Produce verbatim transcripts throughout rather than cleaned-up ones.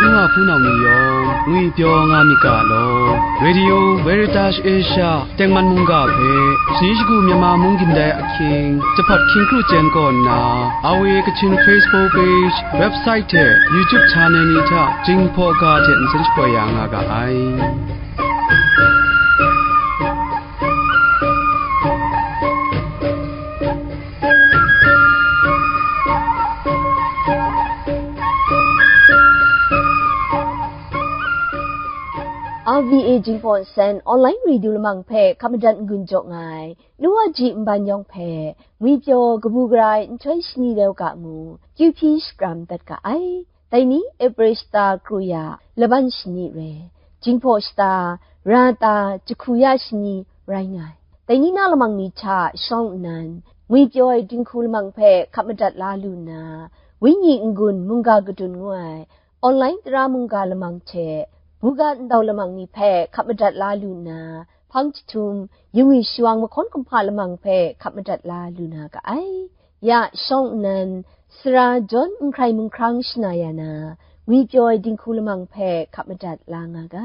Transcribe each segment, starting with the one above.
N wa hpunau ni yawng ngwipyaw nga myit ga law, Radio Veritas Asia tengman mungga hpe, shani shagu Myanmar mung gindai ahkying, jahpat hkying kru chyen kaw nna, R V A Kachin Facebook page, website hte YouTube channel ni hta Jinghpaw ga hte nsen shapoi ya nga ga ai. R V A Jinghpaw Nsen Online Radio Lamang hpe hkap madat n-gun jaw nga ai, nu wa ji nban yawng hpe, ngwipyaw kabu gara ai nhtoi shani rau ga ngu, kyu hpyi shakram dat ga ai. Dai ni, April shata kru ya, laban shani re, Jinghpaw shata, ra ta, jahku ya shani rai nga ai. Dai ni na lamang ni hta shawng nnan, ngwipyaw ai dinghku lamang hpe hkap madat la lu nna, Wenyi n-gun mungga kadun ngu ai, online tara mungga lamang hte, buga ndau lamang ni hpe hkap madat la lu nna, hpang jahtum, yungwi shawang mahkawn kumhpa lamang hpe hkap madat la lu na ga ai. Ya shawng nnan, sara jawn n hkrai munghkrang shana ya na, ngwipyaw ai dinghku lamang hpe hkap madat la nga ga.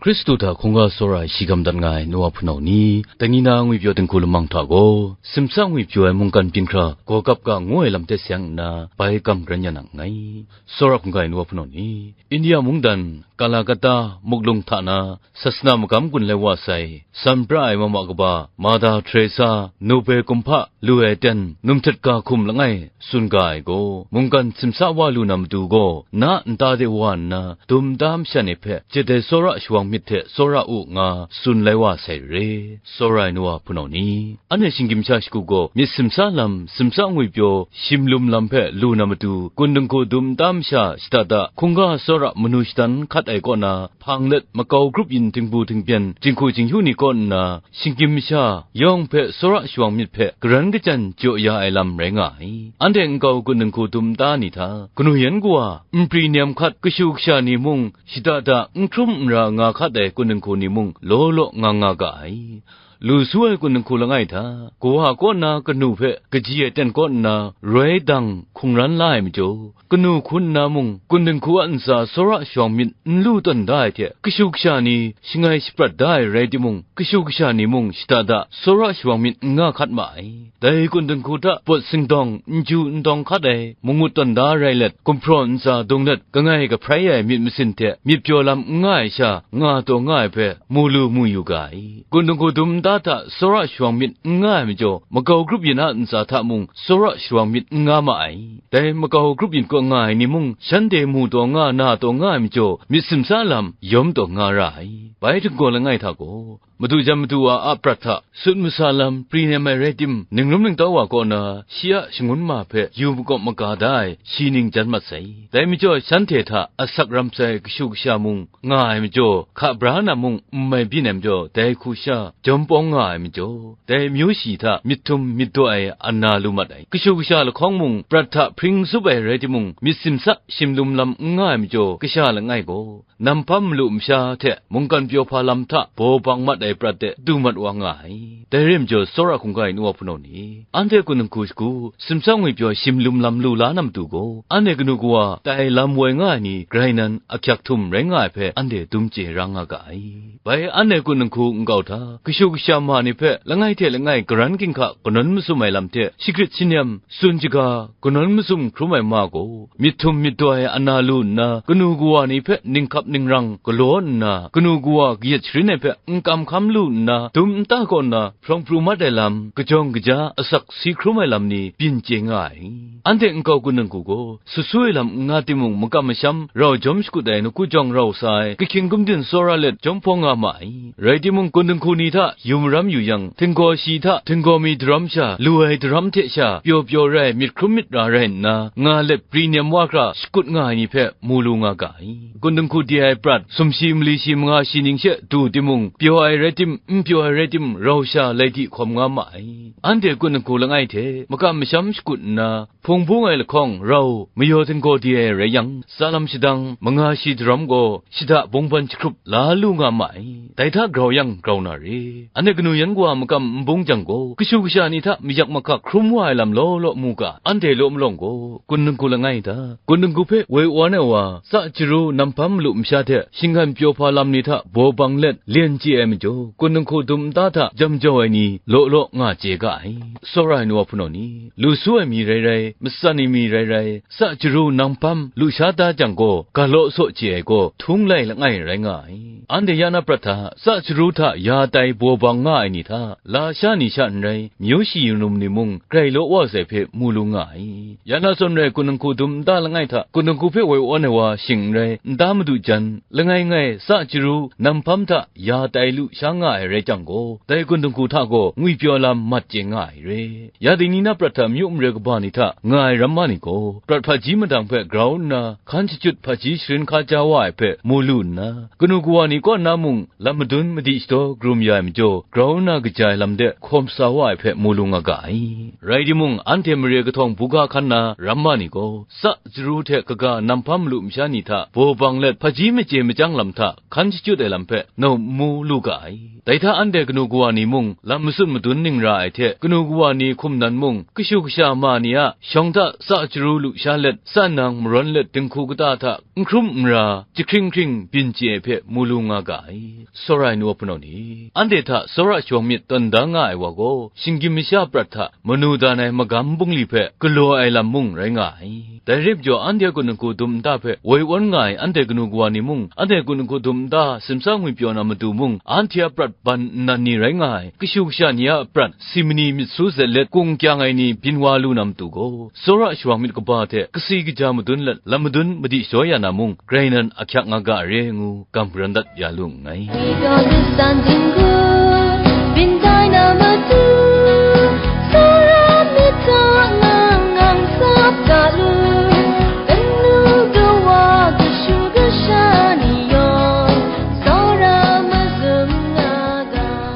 Hkristu hta hkungga tsawra ai shi gam dat nga ai nu wa hpunau ni, dai ni na ngwipyaw dinghku lamang hta gaw, simsa ngwipyaw ai mungkan byin hkra gaw gap ga ngu ai lam hte seng nna, bai gam karen ya nang nngai. Tsawra hkungga ai nu wa hpunau ni, India mungdan, Kalakata, muklung hta na, sasana magam gun lai wa sai, san pra ai mama kaba, Mada Teresa, Nobel kumhpa, lu ai ten, numhtet ga hkum langai, tsun ga ai gaw, mungkan simsa wa lu na matu gaw, na nta de wa nna, dum da masha ni hpe, jadai tsawra shawang myit hte tsawra u nga, tsun lai wa sai re. Tsawra ai nu wa hpunau ni, anhte shinggyim sha shagu gaw, myit simsa lam, simsa ngwipyaw, shimlum lam hpe lu na matu, kun dinghku dum da masha shada da, hkungga tsawra manu shadan hkat ai kaw na, hpang let makau grup yin htingbu htingpyen, jinghku jinghyu ni kaw nna, shinggyim masha yawng hpe tsawra shawang myit hpe karan kachyan jaw ya ai lam rai nga ai. Anhte nkau kun dinghku dum da ni hta, kanu yan kawa, npri nem hkat kashu kasha ni mung, shada da n hkrum n ra nga hkat ai kun dinghku ni mung law law nga nga ga ai. Lu su ai kun dinghku langai hta, kawa kaw na kanu hpe kaji ai ten kaw nna, roi dang hkungran la ai majaw, kanu hku nna mung, kun dinghku a ntsa tsawra shawang myit n lu tawn da ai hte, kashu kasha ni shangai shaprat da ai rai timung, kashu kasha ni mung shada da tsawra shawang myit n nga hkat ma ai. Dai kun dinghku hta pawt singdawng, n ju n dawng hkat ai, mangut tawn da rai let, gumhpraw ntsa dung let, kangai kahprai ai myit masin hte myit pyaw lam n nga ai sha, nga taw nga ai hpe, mu lu mu yu ga ai. Kun dinghku dum da hta tsawra shawang myit n nga ai majaw, makau grup yin a ntsa hta mung tsawra shawang myit n nga ma ai. Dai makau grup yin kaw nga ai ni mung, shanhte mu taw nga, na taw nga ai majaw, myit simsa lam yawm taw nga ra ai. Bai htinggaw langai hta gaw, madu jan madu wa a prat hta sut masa lam pri nem ai rai tim, ningrum ningtau wa kaw na, shi a shangun ma hpe yu makawp maga da ai shi ning jan mat sai. Dai majaw, shanhte hta asak ram sai kashu kasha mung, nga ai majaw, hka bra na mung n mai byin ai majaw, dai hku sha jawm pawng nga ai majaw, dai myu shi hta myit htum myit daw ai ana lu mat ai. Kashu kasha lahkawng mung prat hta hpring zup ai rai timung, myit simsa shimlum lam n nga ai majaw, kasha langai gaw, nam hpam malu masha hte mungkan pyaw hpa lam hta baw bang mat ai prat de du mat wa nga ai. Dai re majaw, tsawra hkungga ai nu wa hpunau ni, anhte kun dinghku shagu, simsa ngwipyaw shimlum lam lu la na matu gaw, anhte kanu kawa tai lam woi nga ai ni grai nan ahkyak htum rai nga ai hpe anhte dum chye ra nga ga ai. Bai anhte kun dinghku nkau hta, kashu kasha ma ni hpe langai hte langai karan ginhka kanawn masum ai lam hte, shagrit shanem, tsun shaga, kanawn masum hkrum ai ma gaw, myit htum myit daw ai ana lu nna, kanu kawa ni hpe ninghkap ningrang galaw nna, kanu kawa kayat sharin ai hpe n kam hkam lu nna, dum nta kaw nna, hprawng pru mat ai lam, kajawng kaja, asak si hkrum ai lam ni byin chye nga ai. Anhte nkau kun dinghku gaw, sut su ai lam n nga timung, makam masham rau jawm shakut ai, nawku jawng rau sa ai, kahkying gumdin tsawra let jawm hpawng nga ma ai. Rai timung, kun dinghku ni hta yu maram yu yang, htinggaw shi hta htinggaw mi daram sha, lu ai daram hte sha, pyaw pyaw rai, myit hkrum myit ra rai nna, nga let pri nem wa hkra shakut nga ai ni hpe mu lu nga ga ai. Kun dinghku de ai prat, sumshi mali shi manga shi ning she du timung, pyaw ai rai tim, n pyaw ai rai tim, rau sha lai di hkawm nga ma ai. Anhte kun dingku langai hte makam masham shakut nna, hpung bung ai lahkawng rau mayaw tinggaw di ai rai yang, tsalam shadang manga shi daram gaw shada bungban jahkrup la lu nga ma ai. Dai hta grau yang grau na re. Anhte kanu yan kawa makam n bung jang gaw, kashu kasha ni hta mayak mahkak hkrum wa ai lam law law mu ga, anhte law malawng gaw, kun dingku langai hta, kun dingku hpe woi wan ai wa, tsa jaru namhpam malu masha hte shinggan pyaw hpa lam ni hta baw bang let lyen chye ai majaw, kun dingku dum nta hta jam jau ai ni law law nga chye ga ai. Tsawra ai nu wa hpunau ni, lu su ai mi rai rai, matsan ai mi rai rai, tsa jaru namhpam lu sha da jang gaw, ga law saw chye ai gaw htung lai langai rai nga ai. Anhte ya na prat hta, tsa jaru hta ya tai baw bang nga ai ni hta, lasha ni sha n rai, myu shi yu num ni mung grai law wa sai hpe mu lu nga ai. Ya na zawn rai, kun dingku dum nta langai hta, kun dingku hpe woi wan ai wa shing n rai, nta madu jan, langai ngai tsa jaru namhpam hta ya tai lu sha nga ai rai jang gaw, dai kun dingku hta gaw ngwipyaw lam mat chye nga ai re. Ya dai ni na prat hta myu mare kaba ni hta nga ai ramma ni gaw, prat hpaji madang hpe grau nna, hkan shachyut hpaji sharin hka ja wa ai hpe mu lu nna, kanu kawa ni kaw nna mung lam madun madi shadaw karum ya ai majaw, grau nna kaja ai lam de hkawm sa wa ai hpe mu lu nga ga ai. Rai timung, anhte mare kahtawng buga hkan na ramma ni gaw, tsa jaru hte kaga namhpam malu masha ni hta baw bang let, hpaji machye machyang lam hta hkan shachyut ai lam hpe nau n mu lu ga ai. Dai hta anhte kanu kawa ni mung lam matsun madun ning ra ai hte, kanu kawa ni hkum nan mung, kashu kasha ma ni a shawng hta tsa jaru lu sha let, tsa nang marawn let, dinghku kata hta n hkrum n ra, jahkring hkring byin chye ai hpe mu lu nga ga ai. Tsawra ai nu wa hpunau ni, anhte hta tsawra shawng myit tawn da nga ai wa gaw, shinggyim masha prat hta manu dan ai magam bungli hpe galaw ai lam mung rai nga ai. Dai rai majaw, anhte a kun dingku dum nta hpe woi wan nga ai anhte kanu kawa ni mung, anhte kun dingku dum nta simsa ngwipyaw na matu mung, anhte a prat ban nnan ni rai nga ai, kashu kasha ni a prat si mani myit su zet let kung kyang ai ni byin wa lu na matu gaw, tsawra shawng myit kaba hte kasi kaja madun let, lam madun madi shaw ya na mung, grai nan ahkyak nga ga re ngu, gam garan dat ya lu nngai.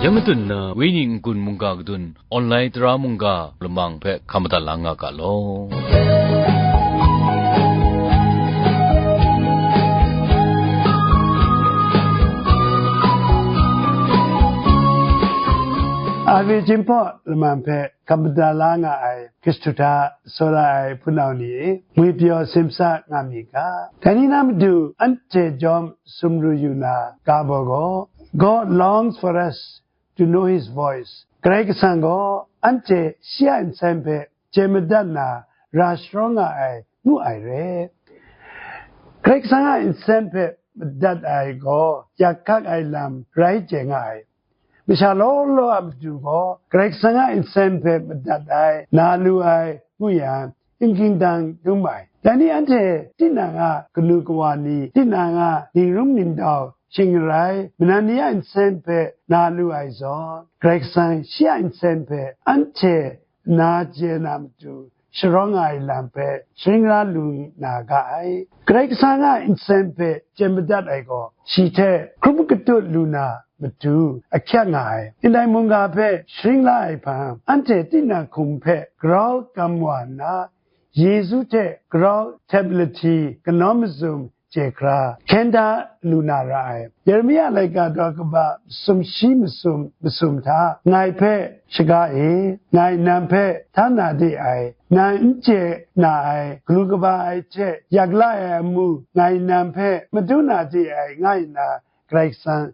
Ya matun na, Wenyi n-gun mungga kadun, online tara mungga lamang hpe hkam madat la nga ga law. Avi Jinghpaw lamang hpe hkam madat la nga ai Hkristu hta tsawra ai hpunau ni e, ngwipyaw simsa nga mi ga. Dai ni na matu anhte jawm sumru yu na ga baw gaw, God longs for us to know his voice. Karai Kasang gaw anhte shi a nsen hpe chye madat na ra sharawng nga ai ngu ai re. Karai Kasang a nsen hpe madat ai gaw yak hkak ai lam rai chye nga ai. Masha law law a matu gaw Karai Kasang a nsen hpe madat ai na lu ai ngu yang, n ging dang dum ai. Dai ni anhte tinang a kanu kawa ni, tinang a ningrum ningdau, shing arai, manan ni a nsen hpe na lu ai zawn, Karai Kasang shi a nsen hpe anhte na chye na matu sharawng ai lam hpe sharin la lu na ga ai. Karai Kasang a nsen hpe chye madat ai gaw, shi hte hkrum katut lu na matu ahkyak nga ai. Ndai mungga hpe sharin la ai hpang, anhte tinang hkum hpe grau gam wa nna, Yesu hte grau htep lahti kanawn mazum chye hkra hkyen da lu na ra ai. Yeremia laika daw kaba masum shi masum masum hta, ngai hpe shaga e, ngai nang hpe htan na de ai, nang n chye na ai, galu kaba ai hte yak la ai amu, ngai nang hpe madun na de ai, nga nna, Karai Kasang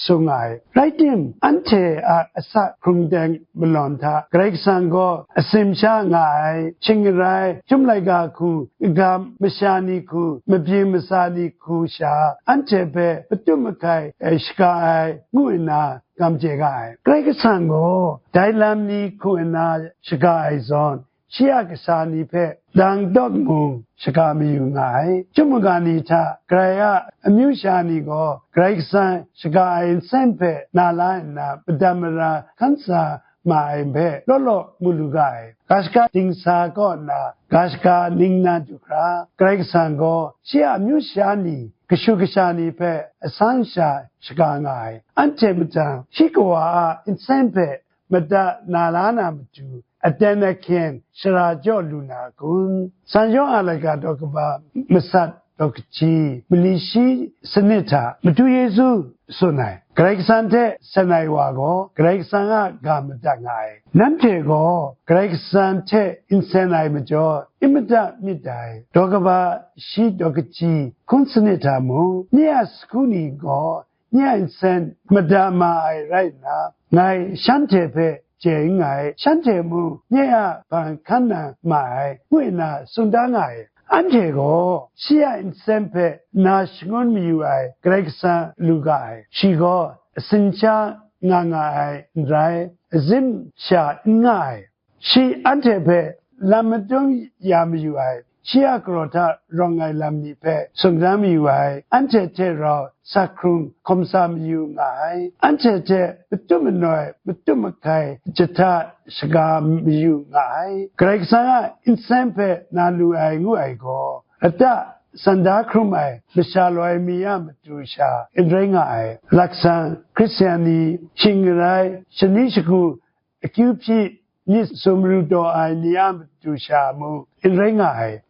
tsun nga ai. Rai tim, anhte a asak hkrung teng malawn hta Karai Kasang gaw asim sha nga ai, shing arai, chyum laika hku, kaga masha ni hku, mabyin masa ni hku sha, anhte hpe patut mahkai ai, shaga ai, ngu nna gam chye ga ai. Karai Kasang gaw dai lam ni hku nna shaga ai zawn, shi a kasa ni hpe dang dawk mung shaga mayu nga ai. Chyum maga ni hta Karai a amyu sha ni gaw Karai Kasang shaga ai nsen hpe na la nna, madat mara hkan sa ma ai hpe law law mu lu ga ai. Ga shaka dingsa kaw nna ga shaka ningnan du hkra, Karai Kasang gaw shi a amyu sha ni, kashu kasha ni hpe asan sha shaga nga ai. Anhte mahtang shi kawa a nsen hpe mada na la na matu, aten ahkyen shara jaw lu na kun? San yawng a laika daw kaba masat daw kaji, mali shi sanit hta Madu Yesu tsun ai, Karai Kasang hte sen ai wa gaw Karai Kasang a ga madat nga ai. Nanhte gaw Karai Kasang hte n sen ai majaw, n mada myit dai. Daw kaba shi daw kaji hkun sanit hta mung, nye a sagu ni gaw nye a nsen mada ma ai rai nna, ngai shanhte hpe chye n nngai, shanhte mung nye a hpang hkan na ma ai, ngu nna tsun da nga ai. Anhte gaw shi a nsen hpe na shangun mayu ai Karai Kasang lu ga ai. Shi gaw asin sha nga nga ai n rai, azim sha n nga ai. Shi anhte hpe lam madung ya mayu ai, shi a galaw hta rawng ai lam ni hpe sumdang mayu ai, anhte hte rau sa hkrung hkawm sa mayu nga ai, anhte hte matut manoi, matut mahkai jahta shaga mayu nga ai. Karai Kasang a nsen hpe na lu ai ngu ai gaw, lata san da hkrum ai masha loi mi a matu sha n rai nga ai. Laksan Hkristian ni shing n rai, shani shagu akyu hpyi myit sumru taw ai ni a matu sha mung n rai nga ai.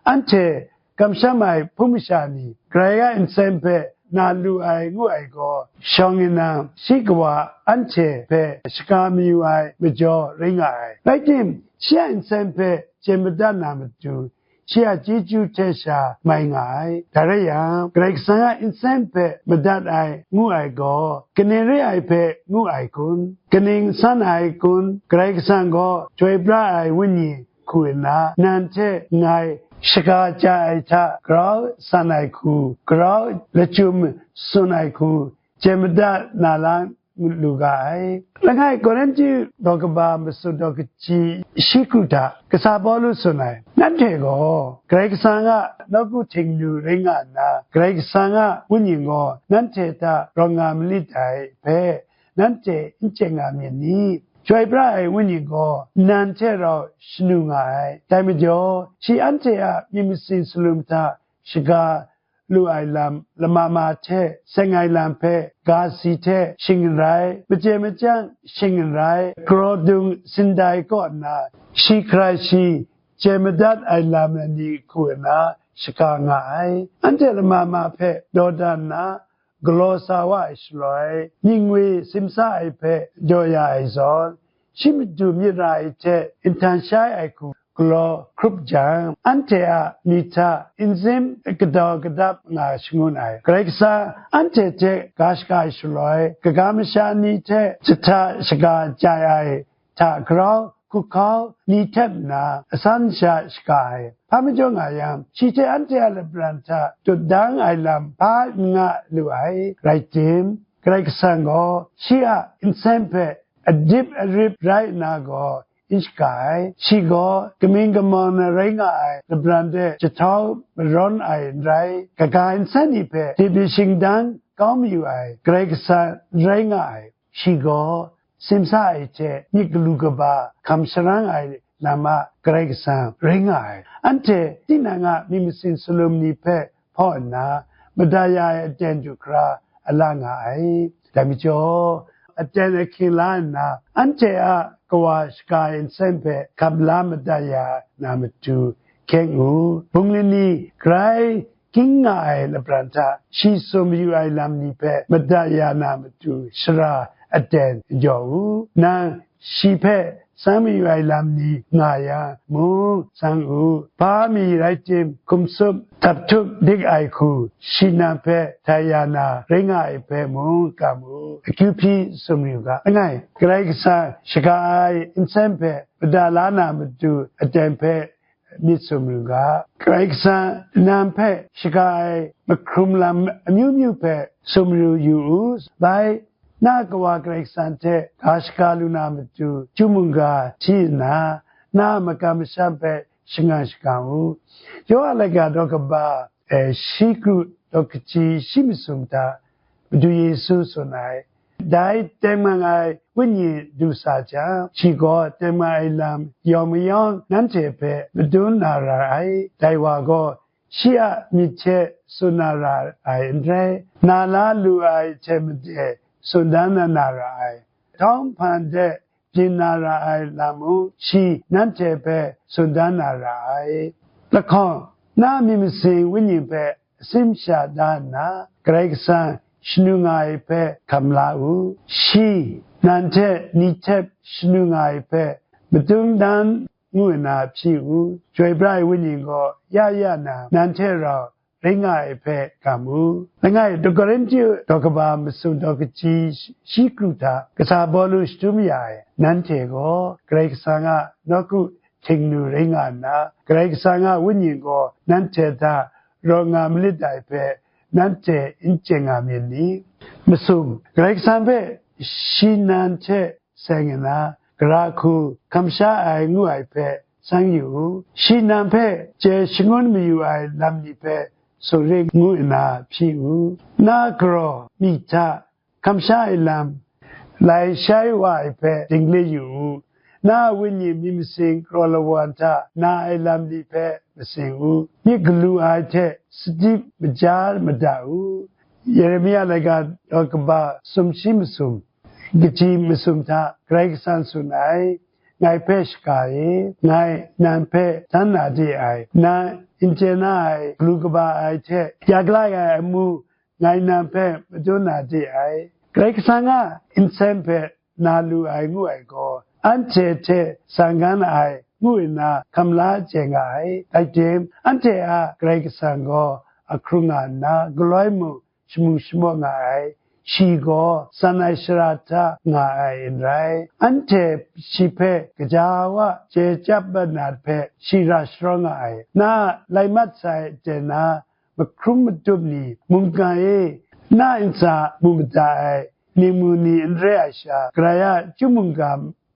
Anhte kamsham ai hpung masha ni Karai a nsen hpe na lu ai ngu ai gaw, shawng nna shi kawa anhte hpe shaga mayu ai majaw rai nga ai. Rai tim, shi a nsen hpe chye madat na matu, shi a chyeju hte sha mai nga ai. Dai rai yang, Karai Kasang a nsen hpe madat ai ngu ai gaw, kaning re ai hpe ngu ai kun? Kaning san ai kun? Karai Kasang gaw, Chyoi pra ai Wenyi hku nna, nan hte ngai shaga chye ai hta grau san ai hku, grau lachyum tsun ai hku, chye madat na la lu ga ai. Langai Korinhtu daw kaba masum daw kaji shi kru hta kasa Pawlu tsun ai, nanhte gaw Karai Kasang a nawku htingnu rai nga nna, Karai Kasang a Wenyi gaw nanhte hta rawng nga malit dai hpe nanhte n chye nga myit ni? Chyoi pra ai Wenyi gaw nan hte rau shanu nga ai. Dai majaw, shi anhte a myit masin salum hta shaga lu ai lam, lama ma hte seng ai lam hpe ga si hte shing n rai, machye machyang shing n rai, garaw dung sindai kaw nna, shi hkrai shi chye madat ai lam ni hku nna shaga nga ai. Anhte lama ma hpe daw dan nna, galaw sa wa ai shaloi, mying we simsa ai hpe jaw ya ai zawn, shi matu myit ra ai hte nhtan shai ai hku galaw hkrup jang, anhte a myit hta nzim kadaw kadap nga shangun ai. Karai Kasang anhte hte ga shaga ai shaloi, kaga masha ni hte jahta shaga chye ai hta grau hkuhkau ni htep nna asan sha shaga ai. Hpa majaw nga yang, shi hte anhte a lapran hta tutdang ai lam hpa n nga lu ai. Rai tim, Karai Kasang gaw shi a nsen hpe adip arip rai nna gaw n shaga ai. Shi gaw kaming kamawng na rai nga ai lapran de jahtau marawn ai n rai, kaga nsen ni hpe dip shingdang kau mayu ai Karai Kasang rai nga ai. Shi gaw simsa ai hte myit galu kaba hkam sharang ai lam a Karai Kasang rai nga ai. Anhte tinang a myit masin salum ni hpe hpaw nna, mada ya ai aten du hkra a la nga ai. Dai majaw, aten ahkying la nna, anhte a kawa shaga ai nsen hpe hkam la mada ya na matu hkyen u. Bung lani grai ging nga ai lapran hta shi tsun mayu ai lam ni hpe mada ya na matu shara aten jaw u. Nang shi hpe tsang mayu ai lam ni nga yang mung tsang u. Hpa mi rai tim, hkum tsup, htap htup dik ai hku, shi nang hpe htai ya na rai nga ai hpe mung kam u. Akyu hpyi tsun mayu ga, langai, Karai Kasang shaga ai nsen hpe mada la na matu aten hpe myit tsun mayu ga. Karai Kasang nang hpe shaga ai mahkrum lam amyu myu hpe tsun mayu yu u. Bai, na a Kawa Karai Kasang hte ga shaga lu na matu, chyu mungga hti nna, na a makam masham hpe shangang shakang u. Yawhan laika daw kaba, e, shi kru daw kaji shi masum hta Madu Yesu tsun ai, Dai tengman ai Wenyi du sa jang, shi gaw tengman ai lam yawng mayawng nanhte hpe madun na ra ai. Dai wa gaw shi a myit hte tsun na ra ai n rai, na la lu ai hte made tsun dan na na ra ai. Htawng hpan de byin na ra ai lam mung shi nanhte hpe tsun dan na ra ai. Lahkawng, na myit masin Wenyi hpe asim sha da nna, Karai Kasang shanu nga ai hpe hkam la u. Shi, nan hte ni htep shanu nga ai hpe madun dan ngu nna hpyi u. Chyoi pra ai Wenyi gaw ya ya na nanhte rau rai nga ai hpe gam u. Langai, dai Korinhtu daw kaba masum daw kaji shi kru hta kasa Pawlu shadum ya ai, nanhte gaw Karai Kasang a nawku htingnu rai nga nna, Karai Kasang a Wenyi gaw nanhte hta rawt nga malit ai hpe nanhte n chye nga myit ni? Masum, Karai Kasang hpe shi nan hte seng nna, gara hku hkam sha ai ngu ai hpe san yu u. Shi nan hpe chye shangun mayu ai lam ni hpe tsun rit ngu nna hpyi u. Na garaw myi hta hkam sha ai lam, lai shai wa ai hpe dingli yu u. Na a Wenyi myit masin galaw lawan hta na ai lam ni hpe masing u. Myit galu ai hte sadip maja mada u. Yeremia laika daw kaba sumshi masum, kaji masum hta Karai Kasang tsun ai, ngai hpe shaga e, ngai nan hpe htan na de ai, nan n chye na ai galu kaba ai hte ya gala ai amu, ngai nan hpe madun na de ai. Karai Kasang a nsen hpe na lu ai ngu ai gaw, anhte hte sang gan ai ngu nna hkam la chye nga ai. Rai tim, anhte a Karai Kasang gaw ahkrung nga nna, galoi mung shamu shamawt nga ai. Shi gaw san ai shara hta nga ai n rai. Anhte shi hpe gaja wa chye chyap mat na hpe shi ra sharawng nga ai. Na lai mat sai aten na mahkrum matup ni, mungga e, na ntsa mu mada ai ningmu ni n re ai sha, Karai a chyum mungga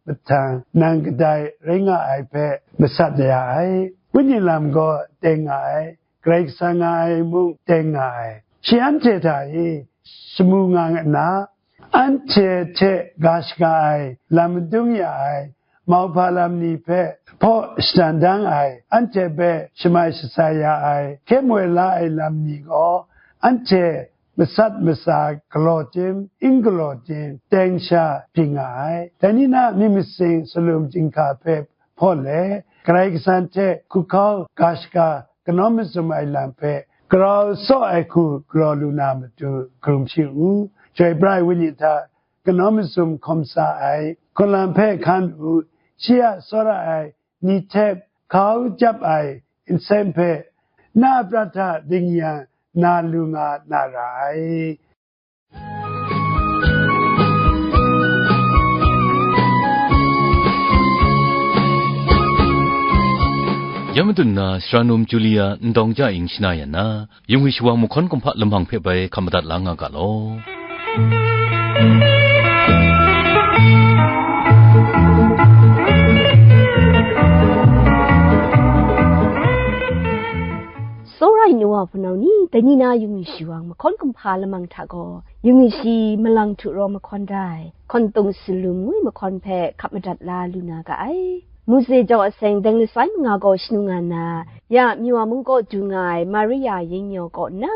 mahtang nang kadai rai nga ai hpe masat ya ai. Wenyi lam gaw teng nga ai, Karai Kasang nga ai mung teng nga ai. Shi anhte hta e shamu nga nna, anhte hte ga shaga ai, lam madung ya ai, mauhpa lam ni hpe hpaw shadan dang ai, anhte hpe shamai shatsai ya ai, hkye moi la ai lam ni gaw, anhte masat masa galaw tim, n galaw tim, teng sha byin nga ai. Dai ni na myit masin salum chyinghka hpe hpaw let, Karai Kasang hte hkut hkau ga shaga kanawn mazum ai lam hpe, grau tsaw ai hku galaw lu na matu hkrum hpyi u. Chyoi pra ai Wenyi hta kanawn mazum hkawm sa ai hkunlam hpe hkan u. Shi a tsawra ai ni hte hkau chyap ai nsen hpe na a prat hta ding yang na lu nga na ra ai. Ya madun na, Sara Num Julia Ndawng Ja Ing shana yan na, Yung wi shawang mahkawn kumhpa lamang hpe bai hkap madat la nga ga law. Tsawra ai nu wa hpunau ni, dai ni na yung wi shawang mahkawn kumhpa lamang hta gaw, yung wi shi malang htu raw mahkawn da ai, hkawn tung salum ngwi mahkawn hpe hkap madat la lu na ga ai. Mose jau aseng deng lasai manga gaw shanu nga nna, ya Miwa mung kaw du nga ai Maria Yengyaw kaw nna,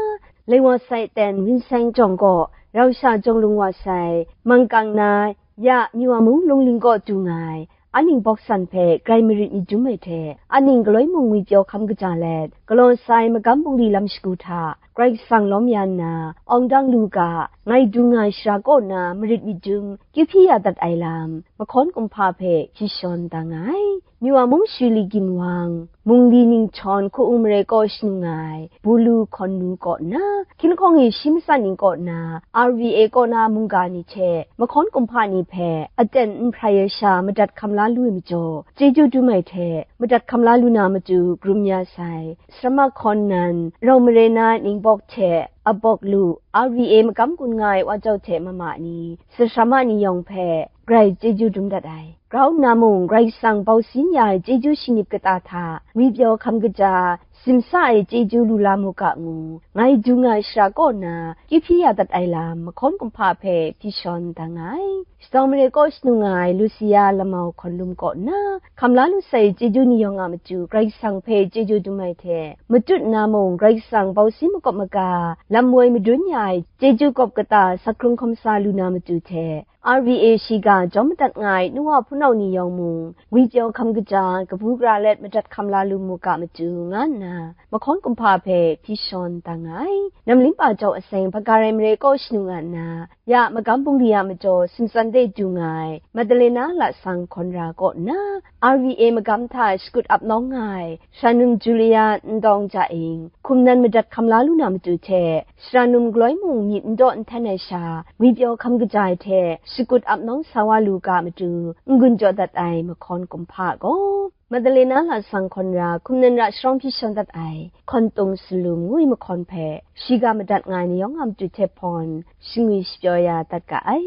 Laiwa sai ten Winseng jawng gaw, rau sha jawng lung wa sai, mangkang na, ya Miwa mung lungling kaw du nga ai, aning bawk san hpe grai marit myit dum ai hte, aning galoi mung ngwipyaw hkam kaja let, galaw sai magam bungli lam shagu hta, Karai Kasang lawm ya nna, awng dang lu ga, ngai du nga ai shara kaw na marit myit dum, kyu hpyi ya dat ai lam, mahkawn kumhpa hpe hkyi shawn da nga ai. Miwa mung Shuli Ginwang, Mungli Ningchawn hku-ung mare kaw shanu nga ai, Bulu hkawn nu kaw nna, hkying lahkawng e shi matsan ning kaw nna, R V A kaw na mungga ni hte mahkawn kumhpa ni hpe aten n hprai ai sha madat hkam la lu ai majaw, chyeju dum ai hte madat hkam la lu na matu karum ya sai. Sarama hkawn nan, rau mare na ningbawk hte abawk lu, R V A magam gun nga ai wa jau hte mama ni, sasarama ni yawng hpe, grai chyeju dum dat ai. Grau nna mung, Karai Kasang bau sin ya ai chyeju shingnip kata hta, ngwipyaw hkam kaja, simsa ai chyeju lu la mu ga ngu, ngai du nga ai shara kaw na, kyu hpyi ya dat ai lam, mahkawn kumhpa hpe hpyi shawn da nga ai. Shadawng mare kaw shanu nga ai Lusia Lamau Hkawn Lum kaw nna, hkam la lu sai chyeju ni yawng a matu Karai Kasang hpe chyeju dum ai hte, matut nna mung Karai Kasang bau sin makawp maga, lam woi madun ya ai chyeju kawp kata, sakhkrung hkawm sa lu na matu hte, R V A shiga jawm madat nga ai nu wa hpunau ni yawng mung, ngwipyaw hkam kaja, kabu gara let madat hkam la lu mu ga matu, nga nna, mahkawn kumhpa hpe hpyi shawn da nga ai. Namlim pa jau aseng, Hpagara mare kaw shanu nga nna, ya magam bungli a majaw, Simpson de du nga ai, Madalena Lasang Hkawn Ra kaw nna, R V A magam hta shakut ap nawng nga ai, Sharanum Julia Ndawng Ja Ing, hkum nan madat hkam la lu na matu hte, Sharanum galoi mung myit n daw n htan ai sha, ngwipyaw hkam kaja ai hte, shakut ap nawng sa wa lu ga matu, n-gun jaw dat ai mahkawn kumhpa gaw, Madalena Lasang Hkawn Ra, hkum nan ra sharawng hpyi shawn dat ai, Hkawn Tung Salum ngu ai mahkawn hpe, shiga madat nga ai ni yawng a matu hte hpawn, shangwi shapyaw ya dat ga ai.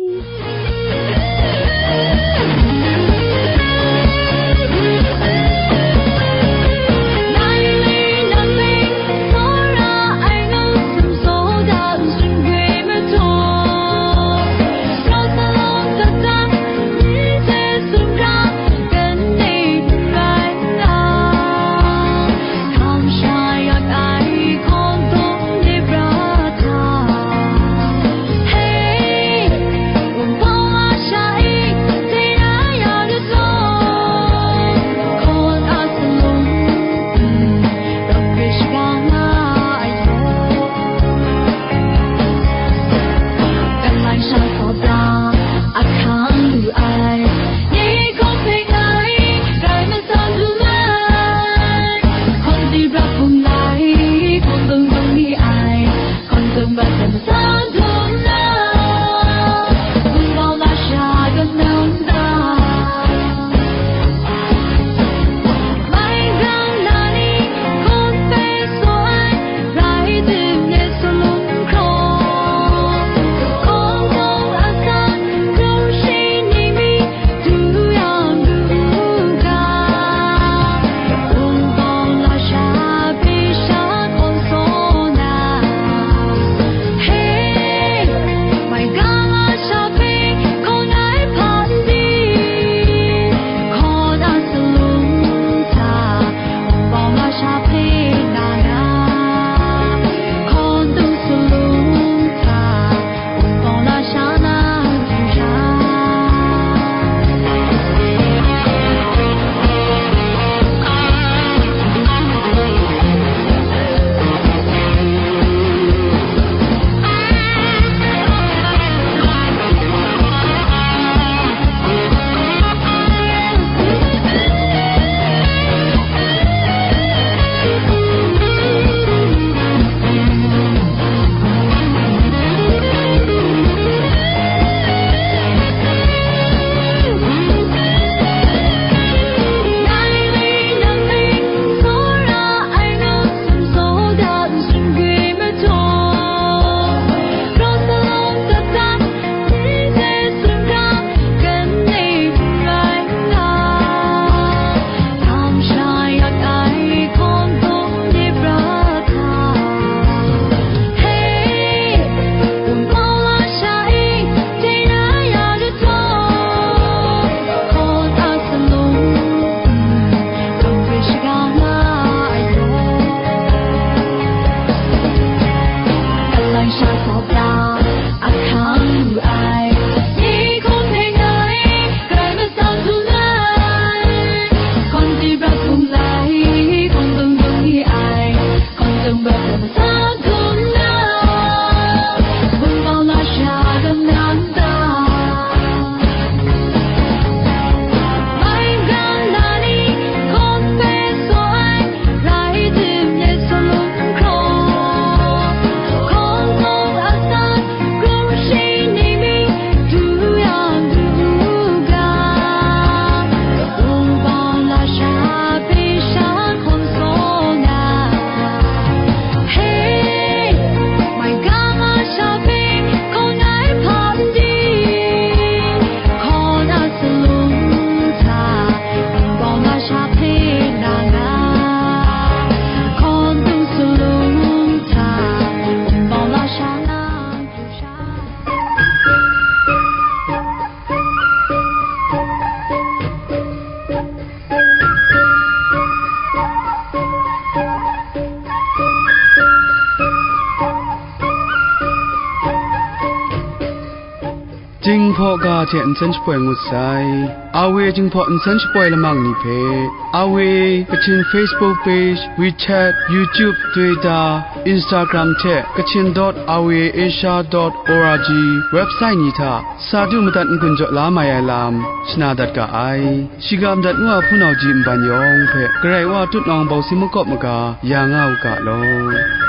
Hpaw ga hte nsen shapoi ngut sai. R V A Jinghpaw nsen shapoi lamang ni hpe, R V A Kachin Facebook page, WeChat, YouTube, Twitter, Instagram hte Kachin dot R V A Asia dot O R G website ni hta sa du madat n-gun jaw la mai ai lam shana dat ga ai. Shiga madat ngu a hpunau ji nban yawng hpe Karai Wa tutnawng bawsi makawp maga ya nga u ga law.